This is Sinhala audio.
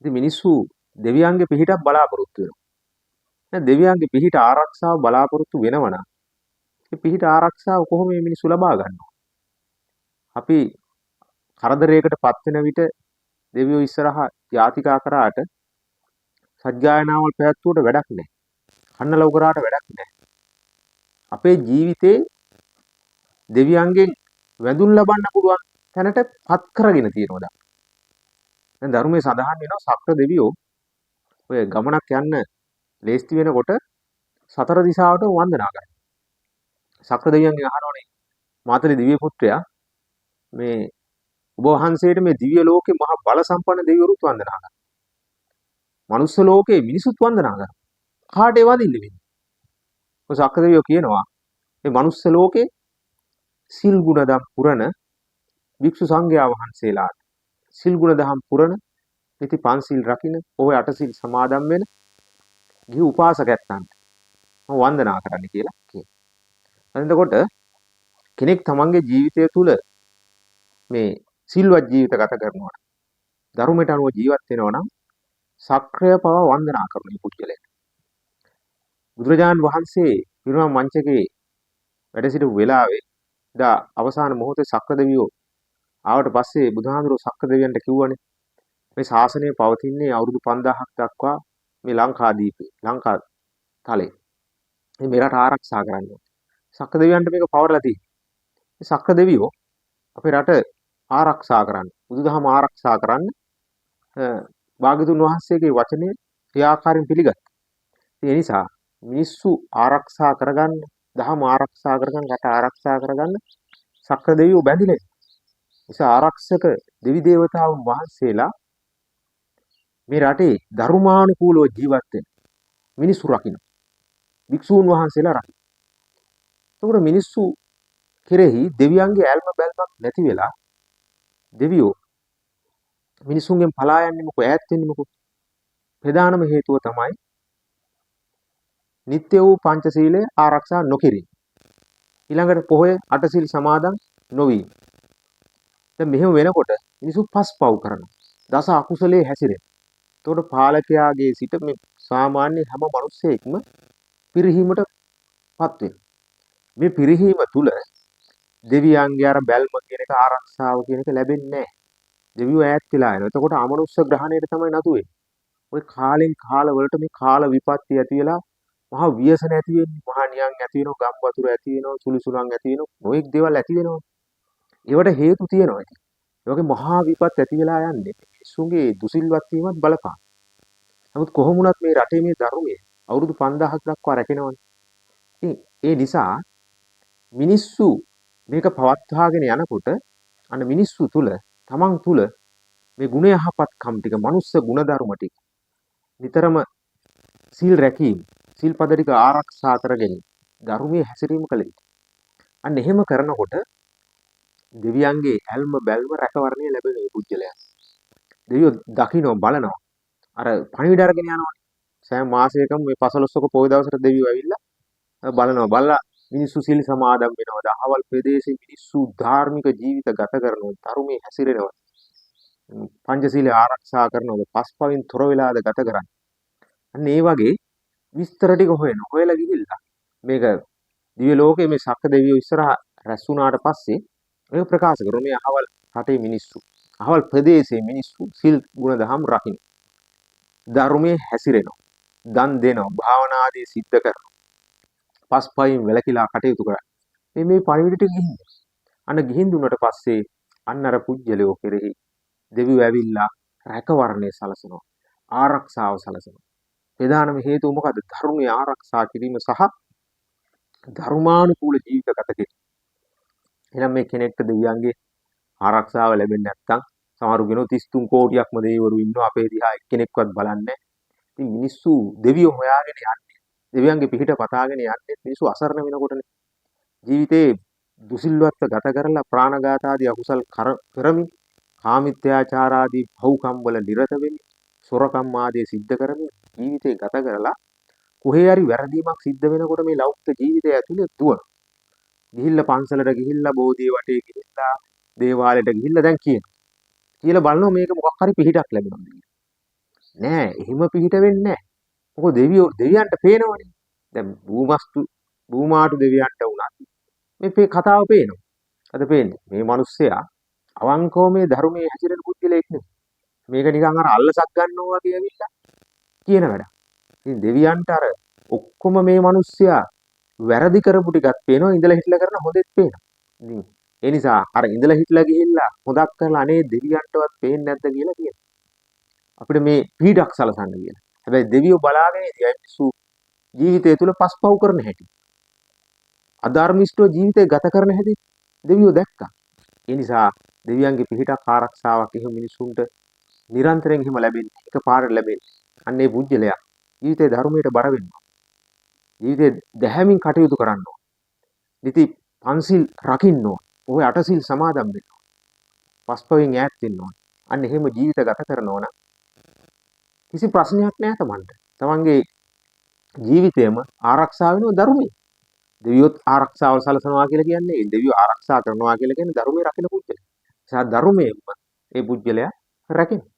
ඉතින් මිනිස්සු දෙවියන්ගේ පිහිටක් බලාපොරොත්තු වෙනවා. දැන් දෙවියන්ගේ පිහිට ආරක්ෂාව බලාපොරොත්තු වෙනවා නම් ඒ පිහිට ආරක්ෂාව කොහොම මේ මිනිස්සු ලබා ගන්නව? අපි කරදරයකට පත් වෙන විට දෙවියෝ ඉස්සරහා යාතිකා කරාට සත්‍යයනාවල් පැවැත්වුවට වැඩක් නැහැ. කන්නලව් කරාට වැඩක් නැහැ. අපේ ජීවිතේ දෙවියන්ගෙන් වැඳුම් ලබන්න පුළුවන් තැනට පත් කරගෙන තියෙනවා දැන්. දැන් ධර්මයේ සඳහන් වෙනවා සක්‍ර දෙවියෝ ඔය ගමනක් යන්න ලේස්ති වෙනකොට සතර දිශාවට වන්දනා කරනවා. සක්‍ර දෙවියන්ගෙන් අහනවනේ මාතලි දිව්‍ය පුත්‍රයා මේ ඔබ වහන්සේට මේ දිව්‍ය ලෝකේ මහා බල සම්පන්න දෙවිවරුත් වන්දනා කරනවා. මනුස්ස ලෝකේ මිනිසුත් වන්දනා කරනවා. කාට ඒ වදින්න වෙන්නේ? ඔය සක්‍ර දෙවියෝ කියනවා මේ මනුස්ස ලෝකේ සිල් ගුණ දම් පුරන භික්ෂු සංඝයා වහන්සේලාට සිල් ගුණ දහම් පුරන ඉති පන්සිල් රකින්න ඔය අටසිල් සමාදන් වෙන ගිහි උපාසකයන්ට මම වන්දනා කරන්න කියලා කියනවා. එතකොට කෙනෙක් තමන්ගේ ජීවිතය තුළ මේ සිල්වත් ජීවිත ගත කරනවා නම් ධර්මයට අනුව ජීවත් වෙනවා නම් සක්‍රය පව වන්දනා කරන මේ පුද්ගලයාට. බුදුරජාණන් වහන්සේ පිරිනිවන් මංචකේ වැඩ සිටපු වෙලාවේ දා අවසාන මොහොතේ සක්‍ර දෙවියෝ ආවට පස්සේ බුදුහාමුදුරුවෝ සක්‍ර දෙවියන්ට කිව්වනේ මේ ශාසනය පවතින්නේ අවුරුදු 5000ක් දක්වා මේ ලංකාදීපේ ලංකා තලේ. මේ රට ආරක්ෂා කරන්න ඕනේ. සක්‍ර දෙවියන්ට මේක පවරලා තියෙන්නේ. මේ සක්‍ර දෙවියෝ අපේ රට ආරක්ෂා කරන්න, බුදුදහම ආරක්ෂා කරන්න භාග්‍යතුන් වහන්සේගේ වචනය ක්‍රියාකාරීව පිළිගත්තා. ඒ නිසා මිනිස්සු ආරක්ෂා කරගන්න, දහම ආරක්ෂා කරගන්න, රට ආරක්ෂා කරගන්න සක්‍ර දෙවියෝ බැඳිලා. නිසා ආරක්ෂක දෙවි දේවතාවුන් වහන්සේලා මේ රටේ ධර්මානුකූලව ජීවත් වෙන මිනිස්සු රකින්න. භික්ෂූන් වහන්සේලා රකින්න. එතකොට මිනිස්සු කෙරෙහි දෙවියන්ගේ ඇල්ම බැල්මක් නැති වෙලා දෙවියෝ මිනිසුන්ගෙන් පලා යන්නේ මොකෝ, ඈත් වෙන්නේ මොකෝ? ප්‍රධානම හේතුව තමයි නිත්‍ය වූ පංචශීලය ආරක්ෂා නොකිරීම. ඊළඟට පොහොය අටසිල් සමාදන් නොවීම. දැන් මෙහෙම වෙනකොට මිනිස්සු පස්පව් කරනවා. දස අකුසලයේ හැසිරෙනවා. එතකොට පාලකයාගේ සිට මේ සාමාන්‍ය හැම මිනිස්සෙක්ම පිරිහීමට පත් වෙනවා. මේ පිරිහීම තුල දෙවියන්ගේ අර බැල්ම කියන එක ආරක්ෂාව කියන එක ලැබෙන්නේ නැහැ. දෙවියෝ ඈත් වෙලා යනවා. එතකොට අමනුෂ්‍ය ග්‍රහණයට තමයි නතු වෙන්නේ. ඔය කාලෙන් කාල වලට මේ කාල විපත්ති ඇති වෙලා මහා ව්‍යසන ඇති වෙන්නේ. මහා නියං ඇති වෙනවා, ගම් වතුර ඇති වෙනවා, සුළි සුළං ඇති වෙනවා, නොයෙක් දේවල් ඇති වෙනවා. ඒවට හේතු තියෙනවා ඉතින්. ඒ වගේ මහා විපත් ඇති වෙලා යන්නේ මිනිස්සුන්ගේ දුසිල්වත් වීමත් බලපාන. නමුත් කොහොම වුණත් මේ රටේ මේ ධර්මය අවුරුදු 5000ක් දක්වා රැකෙනවනේ. ඉතින් ඒ නිසා මිනිස්සු මේක පවත්වාගෙන යනකොට අන්න මිනිස්සු තුල තමන් තුල මේ ගුණ යහපත්කම් ටික, මනුස්ස ගුණ ධර්ම ටික නිතරම සීල් රැකීම, සිල්පද ටික ආරක්ෂා කරගෙන ධර්මයේ හැසිරීම කළ යුතුයි. අන්න එහෙම කරනකොට දෙවියන්ගේ ඇල්ම බැල්ම රැකවරණය ලැබෙන මේ පුජ්‍යලයන්. දෙවියෝ දකින්න බලනවා. අර පණිවිඩ අරගෙන යනවනේ. සෑම මාසයකම මේ පසළොස්වක පොහොය දවසට දෙවියෝ ඇවිල්ලා බලනවා. බලලා මිනිස්සු සිල් සමාදන් වෙනවද? අහවල් ප්‍රදේශයේ මිනිස්සු ධාර්මික ජීවිත ගත කරනවද? ධර්මයේ හැසිරෙනවද? පංචශීලය ආරක්ෂා කරනවද? පස්පවින් තොර වෙලාද ගත කරන්නේ? අන්න ඒ වගේ විස්තර ටික හොයනවා. හොයලා ගිහිල්ලා මේක දිව්‍ය ලෝකයේ මේ සක්‍ර දෙවියෝ ඉස්සරහා රැස් වුණාට පස්සේ මේක ප්‍රකාශ කරනවා. මේ අහවල් රටේ මිනිස්සු, අහවල් ප්‍රදේශයේ මිනිස්සු සිල් ගුණ දහම් රකින්න, ධර්මයේ හැසිරෙනවා, දන් දෙනවා, භාවනා ආදී සිද්ධ කරනවා, පස්පයින් වැළකීලා කටයුතු කරන්නේ. මේ මේ පණිවිඩ ටික ගිහින් අන්න ගිහින් දුන්නට පස්සේ අන්න අර පුජ්‍යලයෝ කෙරෙහි දෙවියෝ ඇවිල්ලා රැකවරණය සලසනවා, ආරක්ෂාව සලසනවා. ප්‍රධානම හේතුව මොකද්ද? ධර්මයේ ආරක්ෂා කිරීම සහ ධර්මානුකූල ජීවිත ගත කිරීම. එහෙනම් මේ කෙනෙක්ට දෙවියන්ගේ ආරක්ෂාව ලැබෙන්නේ නැත්නම් සමහරු කියනවා 33 කෝටියක්ම දෙවිවරු ඉන්නවා අපේ දිහා එක්කෙනෙක්වත් බලන්නේ නැහැ. ඉතින් මිනිස්සු දෙවියෝ හොයාගෙන යන්නේ, දෙවියන්ගේ පිහිට පතාගෙන යන්නේ මිනිස්සු අසරණ වෙනකොටනේ. ජීවිතේ දුසිල්වත්ව ගත කරලා ප්‍රාණඝාත ආදී අකුසල් කරමින්, කාමිත්‍යාචාර ආදී පව්කම් වල නිරත වෙමින්, සොරකම් ආදී සිද්ධ කරමින් ජීවිතේ ගත කරලා කොහේ හරි වැරදීමක් සිද්ධ වෙනකොට මේ ලෞකික ජීවිතය ඇතුලේ දුවන. ගිහිල්ලා පන්සලට ගිහිල්ලා බෝධිය වටේ ගිහිල්ලා දේවාලයට ගිහිල්ලා දැන් කියනවා. කියලා බලනවා මේක මොකක් හරි පිහිටක් ලැබෙනවද කියලා. නෑ, එහෙම පිහිට වෙන්නේ නෑ. මොකද දෙවියෝ දෙවියන්ට පේනවනේ. දැන් භූමස්තු භූමාටු දෙවියන්ට වුණත් මේ කතාව පේනවා. අද පේන්නේ මේ මිනිස්සයා අවංකව මේ ධර්මයේ හැසිරෙන පුද්ගලයෙක් නෙවෙයි. මේක නිකන් අර අල්ලසක් ගන්නවා වගේ ඇවිල්ලා කියන වැඩක්. ඉතින් දෙවියන්ට අර ඔක්කොම මේ මිනිස්සයා වැරදි කරපු ටිකක් පේනවා, ඉඳලා හිටලා කරන හොඳෙත් පේනවා. ඉතින් ඒ නිසා අර ඉඳලා හිටලා ගිහිල්ලා හොඳක් කරලා අනේ දෙවියන්ටවත් පේන්නේ නැද්ද කියලා කියනවා. අපිට මේ පීඩක් සලසන්න කියලා. හැබැයි දෙවියෝ බලාගෙන ඉතියි මිනිස්සු ජීවිතය තුළ පස්පව් කරන හැටි. අධර්මිෂ්ඨව ජීවිතය ගත කරන හැටි දෙවියෝ දැක්කා. ඒ නිසා දෙවියන්ගේ පිහිටක් ආරක්ෂාවක් එහෙම මිනිසුන්ට නිරන්තරයෙන් එහෙම ලැබෙන්නේ. එක පාරට ලැබෙන්නේ. අන්න ඒ පුජ්‍යලයා ජීවිතේ ධර්මයට බර වෙන්න ඕන. ජීවිතේ දැහැමින් කටයුතු කරන්න ඕන. නිති පන්සිල් රකින්න ඕන. ඔය අටසිල් සමාදන් වෙන්න ඕන. පස්පවෙන් ඈත් වෙන්න ඕන. අන්න එහෙම ජීවිත ගත කරනවා නම් කිසි ප්‍රශ්නයක් නෑ තමන්ට. තමන්ගේ ජීවිතයම ආරක්ෂා වෙනවා ධර්මයෙන්. දෙවියොත් ආරක්ෂාව සලසනවා කියලා කියන්නේ දෙවියෝ ආරක්ෂා කරනවා කියලා කියන්නේ ධර්මයේ රකින්න පුජ්‍යලයා. නිසා ධර්මයෙන්ම ඒ පුජ්‍යලයා රැකෙනවා.